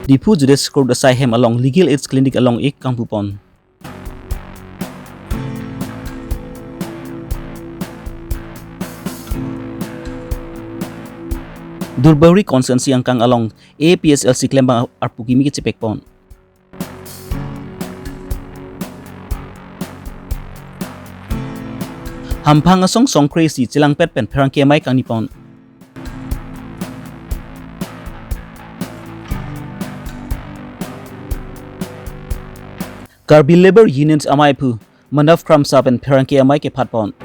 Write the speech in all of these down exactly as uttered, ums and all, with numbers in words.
Diphu Judice Court asai hem along Legal Aid Clinic along ik kangpupon. Duarbagori constituency angkang along A P H L C klembang arpu kimi kechepekpon. Hamphang asong songkre isi chelangpet pen pherangke amei kangnipon. Karbi Labour Union amaiphu Manav Kramsa pen pherangke amei kephatpon.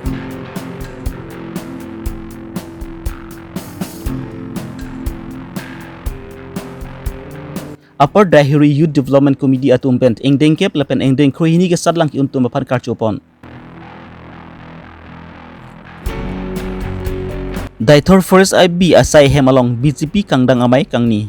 Upper Deihori Youth Development Committee atum pen ingdeng kep lapen ingdeng kre hini kesat lang ki-un atum aphan karchopon. Deithor Forest I B asai hem along B J P kangdang amei kangni.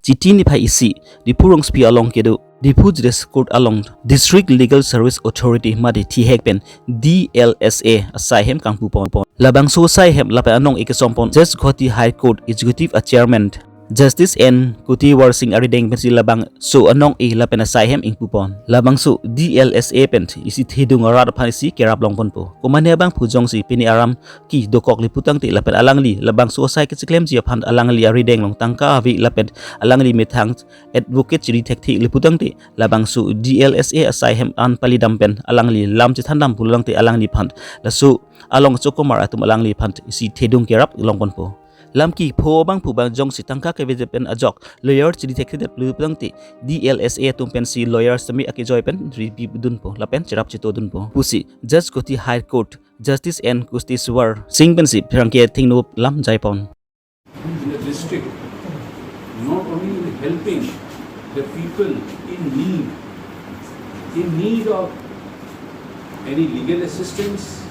Chiti niphai isi, Diphu rongsopi along kedo Diphu Judice Court along District Legal Service Authority mate thihek pen D L S A asai hem kangpupon. Labangso asai hem lapen anong-e kesompon Judge Guwahati High Court Executive a Chairman Justice N Kotewar Singh arideng pensi labangso anong-e lapen asai hem ingpupon. Labangso D L S A pen isi thedung arat aphan isi kerap longponpo. Komane abangphu jongsi pini aram ki dokok le putangte lapen alangli labangso asai kecheklemji aphan alangli arideng along tangka ave lapen alangli methang advocate chiri thekthe le putangte labangso D L S A asai hem an palidam pen alangli lam chethandam pulangte alangliphan laso along chokomar atum alangliphan isi thedung kerap longponpo. Lam kepho abangphu abang jongsi tangka kevede pen ajok lawyer chiri thekthe le putangte D L S A atum pensi lawyer semi akejoi pen ribidunpo lapen cherap chetodunpo pusi Judge Guwahati High Court Justice N Kotewar Singh pensi pherangke thengno lam jaipon. In the district, not only in helping the people in need, in need of any legal assistance,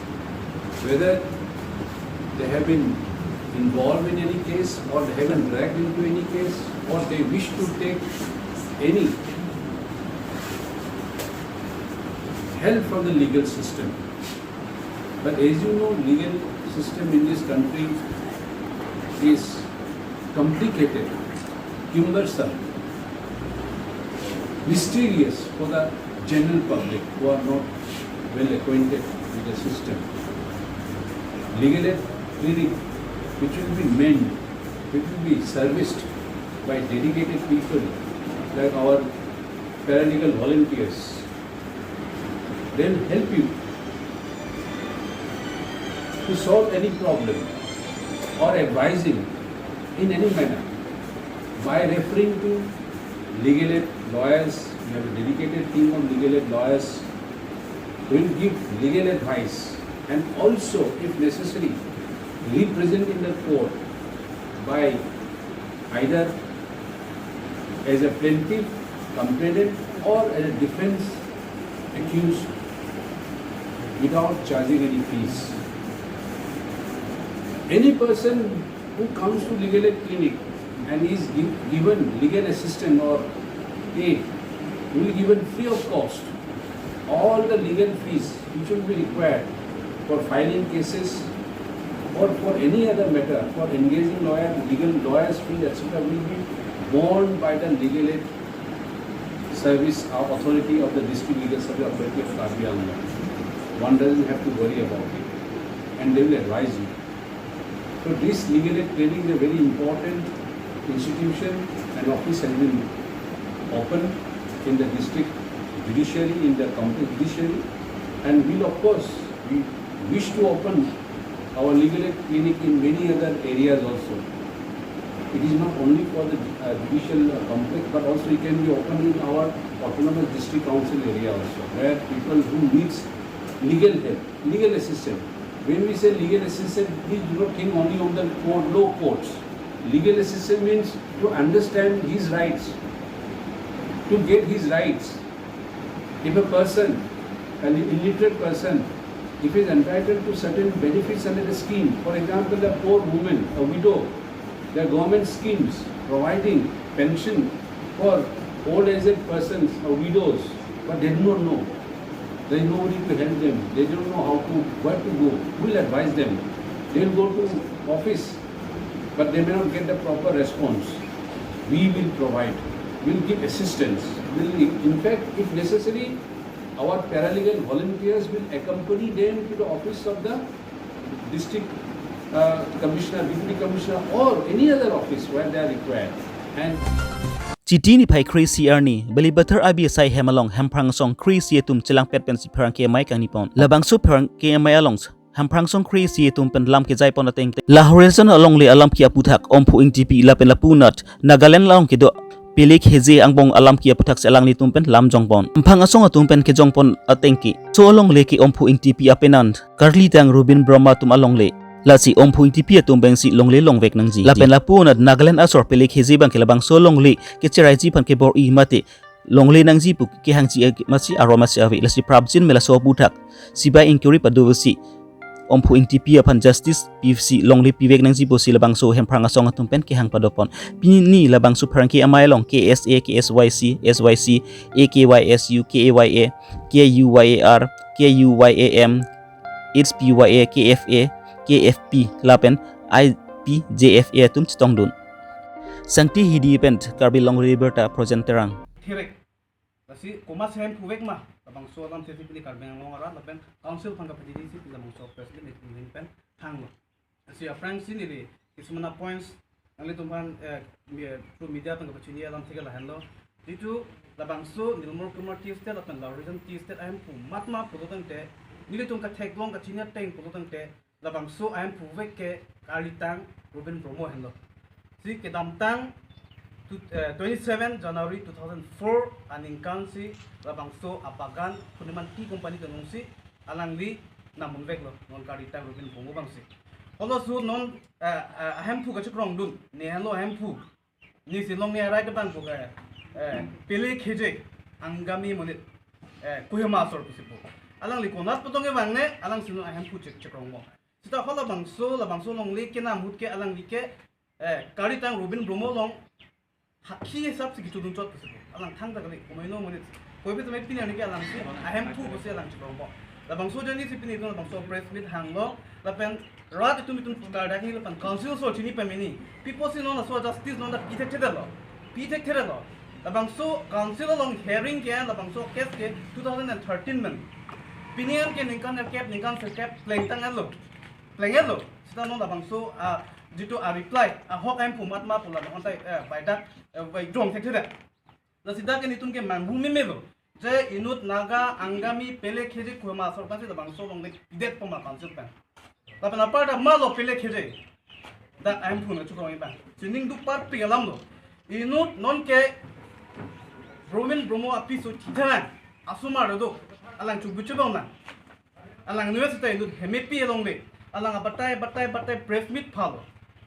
whether they have been involved in any case or they have been dragged into any case or they wish to take any help from the legal system. But as you know, legal system in this country is complicated, cumbersome, mysterious for the general public who are not well acquainted with the system. Legal aid clinic, which will be manned, which will be serviced by dedicated people like our paralegal volunteers, they'll help you to solve any problem or advising in any manner by referring to legal aid lawyers. We have a dedicated team of legal aid lawyers who will give legal advice and also, if necessary, represent in the court by either as a plaintiff, complainant, or as a defense accused without charging any fees. Any person who comes to legal aid clinic and is gi- given legal assistance or aid will be given free of cost. All the legal fees which will be required for filing cases or for any other matter, for engaging lawyer, legal lawyers' fees, et cetera, will be borne by the legal aid service, uh, authority of the District Legal Service Authority of Karbi Anglong. One doesn't have to worry about it, and they will advise you. So this legal aid clinic is a very important institution, and office has been opened in the district judiciary, in the county judiciary, and will, of course, we wish to open our legal aid clinic in many other areas also. It is not only for the, uh, judicial, uh, complex, but also it can be opened in our autonomous district council area also, where people who needs legal help, legal assistance. When we say legal assistance, please do not think only on the court, law courts. Legal assistance means to understand his rights, to get his rights. If a person, an illiterate person, if he is entitled to certain benefits under the scheme, for example, a poor woman, a widow, there are government schemes providing pension for old aged persons or widows, but they do not know. There is nobody to help them. They don't know how to, where to go, who will advise them. They will go to office but they may not get the proper response. We will provide, we'll give assistance. We'll, in fact, if necessary, our paralegal volunteers will accompany them to the office of the district uh, commissioner, deputy commissioner, or any other office where they are required. And Chiti niphai kre-isi arni, Balipathar abi asai hem along Hemprang asong kre-isi atum chelangpet pensi pherangke amei kangni pon. Labangso pherangke amei along Hemprang asong kre-isi atum pen lam kejai pon ateng, la Horizon alongle alam ke aputhak Omphu Ingtipi lapen lapu anat Nagaland along kedo Pele Kheze angbong alam ke aputhak si alanglitum pen lam jong pon. Hemprang asong atum pen kejong pon ateng ke, so alongle ke Omphu Ingtipi apenan karlitang Rubin Brahma atum alongle. Lasi Omphu Ingtipi atum bengsi longle longvek nangji. Lapen lapu anat Nagaland asor Pele Kheze abang ke labangso alongle kecheraiji aphan kebor-i mate longle nangji pu kehangji ag-, masi aro masi ave. Lasi prapjin me laso aputhak sibai inquiry padosi Omphu Ingtipi aphan justice pisi longle pivek nangji pusi labangso Hemprang asong atum pen kehang padopon. Pini labangso pherangke amei along K S A, K S Y C, S Y C, A K Y S U, K A Y A, K U Y A R, K U Y A M, H P Y A, K F A, K F P lapen I P J F A atum chetongdun. Sangti Hidi pen Karbi Longri Birta Projen Terang. Therek. Lasi komat si ahem phuvek ma, labangso alam si pini Karbi Anglong arat lapen council aphan kapachini si labangso press meet pen hanglo. Lasi aphrangsi neli kisumana points nanglitum aphan, eh, mi-, through media aphan kapachini alam si ke lahenlo. Jitu labangso Nilmor Kumar Tea Estate lapen la Horizon Tea Estate ahem phu matma pulo tangte, nelitum katheklong kachini ateng pulo tangte, labangso ahem phuvek ke karlitang Rubin Brahma henlo. Si kedamtang tu-, eh, twenty-seven January two thousand four aningkan si labangso abagan Purniman Tea Company atum along si alangli namun veklo, non karlitang Rubin Brahma abang si. Halaso non, eh, eh, ahem phu kachekrongdun, ne henlo ahem phu. Ne si longle arai kedang pu ke, eh, Pele Kheze, Angami monit, eh, Kohima asor pusi pu. Alangli konat pu tong-e vangne, alang si non ahem phu chek chekrong mo. Seta halabangso, labangso longle kenam ahut ke alangli ke, eh, karlitang Rubin Brahma along hakhi hisap si kechudun chot pusi pu. Alang thangta kali, komaino monit. Koipe tame pini arni ke alang si ahem phu pusi alang chekrong mo. Labangso ajoine si pini itum labangso press meet hanglo, lapen rat itum itum kardakni lapen council asor chini pameni. Pi pusi non laso justice non ta pi thekthedetlo. Pi thekthedetlo. Labangso council along hearing ke labangso case ke two thousand and thirteen pen. Pini an ke ningkan erkep, ningkan serkep plengtang-etlo. Pleng-etlo. Seta non labangso, ah, jitu a reply, ahok ahem phu matma pu la non tai, eh, baidak, eh, bai jong thekthedet. La seta ke nelitum ke manghu memelo. Je inut Naga, Angami, Pele Kheze, Kohima asor pen si labangso longle pidet poma council pen. Lapen apar ta malo Pele Kheze. Dak ahem phu nangchekrong-i abang. Sining duk parpik alamlo. Inut non ke Rubin Brahma apiso chitharan. Asomar do. Alang chukbu chubang nang. Alang nue seta inut hemepi alongle. Alang abatai, batai, batai press meet phalo.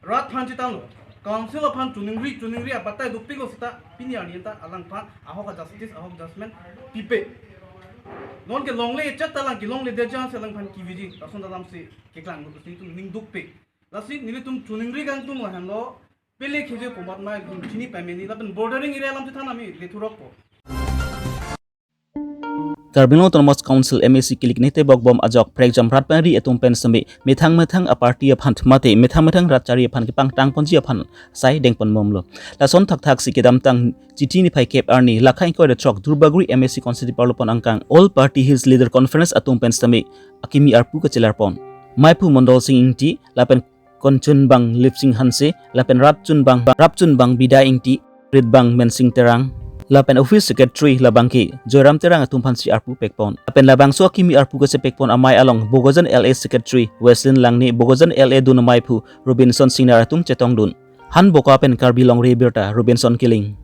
Rat aphan chethanlo. Council aphan choningri, choningri abatai dopiklo seta pini arni ta alang aphan ahok a justice, ahok judgment pipe. Non ke longle chet ta alang kelongledet jang si alang aphan kiviji. Lason alam si keklang nelitum ning dukpik. Lasi nelitum choningri kangtung lahenlo. Pele Kheze komat ma itum chini pameni lapen bordering area alam chethan ami lethurok po. Karbi Anglong Autonomous Council M A C kilik nite bokbom ajok prekjam rat penri atum pen seme methang methang a party aphan mate methang methang rat chari aphan kepangtang ponji aphan sai dengpon momlo. Lason thakthak si kedamtang Chiti niphai kep arni lakha ingkoi ra throk Duarbagori M A C constituency arlo pon angkang All Party Hills Leader Conference atum pen seme akimi arpu kachelar pon. Maiphu Mondol Sing Ingti lapen Konchunbang Lipsing Hanse, lapen Rapchunbang, Rapchunbang Bidya Ingti, Ritbang Mensing Terang, lapen Office Secretary labangke Joyram Terang atum aphan si arpu pekpon. Lapen labangso akimi arpu kachepekpon amei along Bokajan L A Secretary Weslin Langne, Bokajan L A dun amei aphu Robinson Singnar atum chetongdun. Han Boka pen Karbi Longri Birta, Robinson Killing.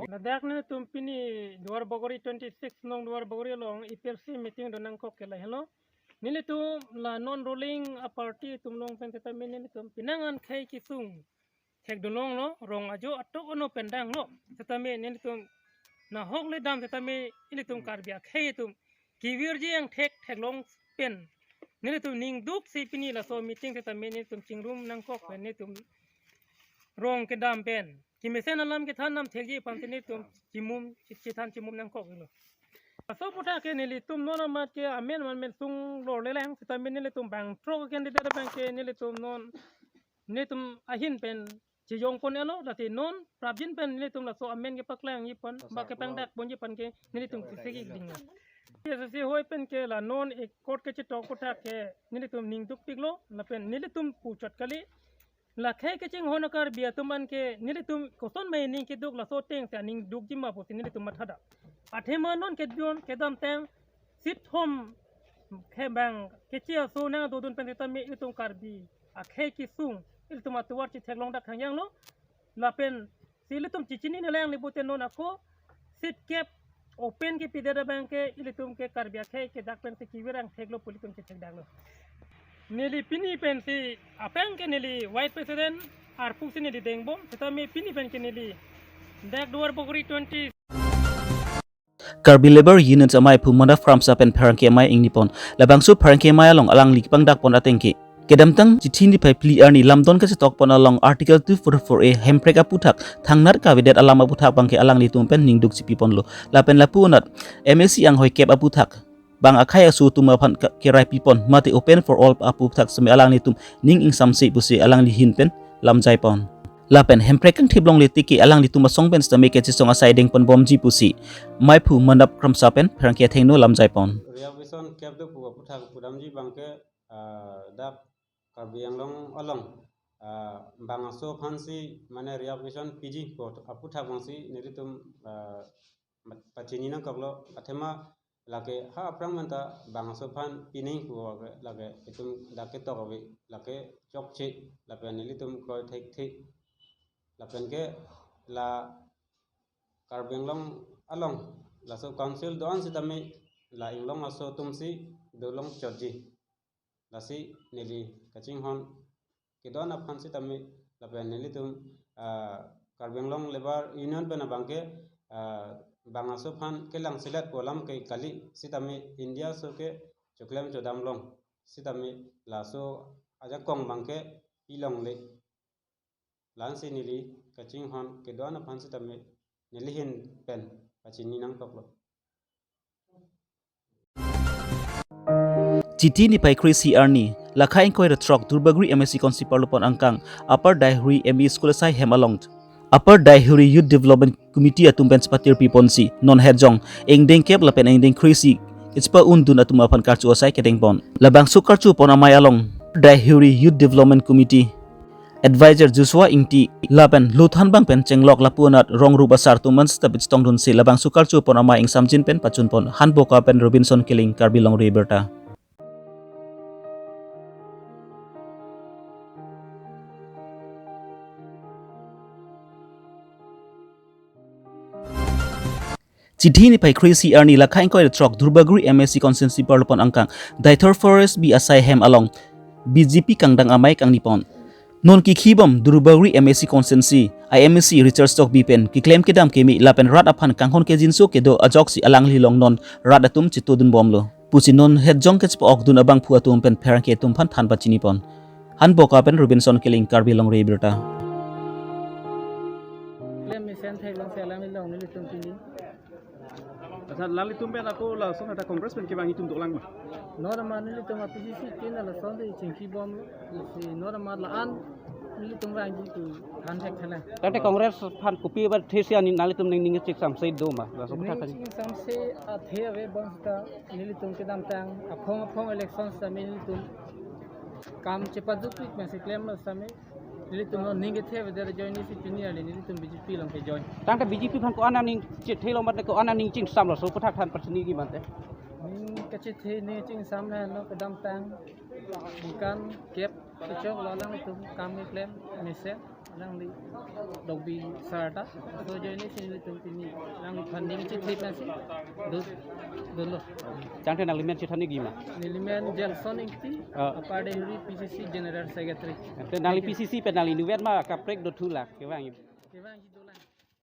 Ladak nelitum pini Duarbagori twenty-six nong Duarbagori along A P H L C meeting do nangkok ke lahelo. Nelitum la non ruling a party atum along pen setame nelitum penang an khei kesung thekdunlonglo, rong ajo atok ono pen danglo. Setame nelitum nahok le dam setame nelitum Karbi akhei atum kevirji angthek theklong pen nelitum ning duk si pini laso meeting setame nelitum chingrum nangkok pen nelitum rong kedam pen kemesen alam kethan nam thekji aphan si nelitum chimum, chi-, chethan chimum nangkoklo. Laso aputhak ke nelitum non amat ke amen amen sung lor lelang setame nelitum bang throk candidate abang ke nelitum non nelitum ahin pen chejong pon elo, lasi non prapjin pen nelitum laso amen kepaklang ji pon, ba kepangdak pon ji pon ke nelitum sisiki ding. P S S C hoi pen ke la non e court kechetok aputhak ke nelitum ning dukpiklo, lapen nelitum puchot kali. La khei kachinghon a-Karbi atum an ke nelitum koson mai ning keduk laso ateng si aning dukji ma pusi nelitum mathadak. Athema non kedun kedamtang sithom khei bang kechi aso nangdodun pen sitame itum Karbi akhei kesung ilitum atovar chetheklongdak hangyanglo. Lapen si ilitum chechini nanglang ni pute non ako seat kep open kepidet abang ke ilitum ke Karbi akhei kedak pen si kevirang theklo pu ilitum chethekdaklo. Neli pini pen si aphrang ke neli Vice President arpu si neli dengbom, sitame pini pen ke neli Dak Duar Bagori twenty. Karbi Labour Union amaiphu Mandap Kramsa pen pherangke amei ingni pon. Labangso pherangke amei along alangli kepangdak pon ateng ke kedamtang Chithi niphai phli arni lamdon kachetok pon along Article two forty-four A hemprek aputhak thangnat kavedet alam aputhak abang ke alanglitum pen ning duk chipi ponlo. Lapen lapu anat M A C anghoi kep aputhak bang akhei aso atum aphan ka-, keraipi pon mate open for all aputhak seme alanglitum ning ingsamse pusi alangli ahin pen lamjai pon. Lapen hemprek kangthip longle tiki alanglitum asong pen sitame kachesong asai deng ponbomji pusi maiphu Mandap Kramsa pen pherangke athengno lamjai pon. Reservation kep do pu aputhak pudamji abang ke, ah, dak Karbi Anglong along, ah, bang aso aphan si mane reservation piji pu aputhak abang si nelitum, ah, mat-, pachini nangkoklo, athema lake ha aphrang menta bang aso aphan pining pu ke lake itum dak ketok ave, lake chokche, lapen nelitum kroi thekthe. Lapen ke la Karbi Anglong along laso council do-an sitame la inglong aso atum si dolong chotji. Lasi neli kachinghon kedo-an aphan sitame lapen nelitum, ah, Karbi Anglong Labour Union pen abang ke, ah, bang aso aphan kelang selet pu alam ke kali sitame India aso ke choklem chodam long sitame laso ajakong abang ke pilongle. La-an si neli kachinghon kedo-an aphan sitame neli ahin pen pachini nangkoklo. Chithi niphai kre-isi arni, lakha ingkoi ra throk Duarbagori M A C constituency arlopon angkang Upper Daihuri M E School asai hem along Upper Daihuri Youth Development Committee atum pen chepatirpi ponsi non hetjong ingdeng kep lapen ingdeng kre-isi kechepa-undun atum aphan karcho asai kedeng pon. Labangso karcho pon amei along Daihuri Youth Development Committee Advisor Joshua Ingti lapen lothan bang pen chenglok lapu anat rong rup asar atum an sitame chetongdunsi labangso karcho pon amei ingsamjin pen pachun pon. Hanboka pen Robinson Killing, Karbi Longri Abirta. Chithi niphai kre-isi arni lakha ingkoi ra throk Duarbagori M A C constituency arlopon angkang Deithor Forest B asai hem along B J P kangdang amei kangni pon. Non kikhibom Duarbagori M A C constituency I M A C Richard Tokbi pen keklem kedam keme lapen rat aphan kanghon kejinso kedo ajoksi alangli along non rat atum chetodunbomlo pusi non hetjong kechepa-okdun abangphu atum pen pherangke atum aphan than pachini pon. Hanboka pen Robinson Killing, Karbi Longri Abirta. Klem mesen thek long si alam ilong nelitum pini. Accha, alanglitum pen ako lason ata Congress pen kevang itum dolang ma? Non amat nelitum a P C C tin lason si chingkibomlo. Si non amat la-an nelitum vangji pu than thekthelang. Tangte Congress aphan kopi abathesi ani nanglitum ning ning chingsamse do ma? Laso ning aputhak than chingsamse athe avebom seta nelitum kedamtang aphong aphong election sitame nelitum kam chepadukpik masi klemlo sitame nelitum non ning kethe avedet ajoine si pini arni nelitum B J P along kejoin. Tangte B J P aphan ko-an aning chethe lo mate ko-an aning chingsamlo, laso aputhak than pachini ji mate? Ning kachethe ning chingsam lahenlo, kedamtang ningkan kep kechoklo alangtum kam keklem mesen alangli Tokbi sir ta. Laso ajoine si nelitum pini alangliphan ning chethe pensi do, dolo. Tangte nangli men chethan ikji ma? Neli men Jelson Ingti, ah, Upper Daihuri P C C General Secretary. Te nangli P C C pen nangli inutvet ma kaprek do thu la kevang? Kevang.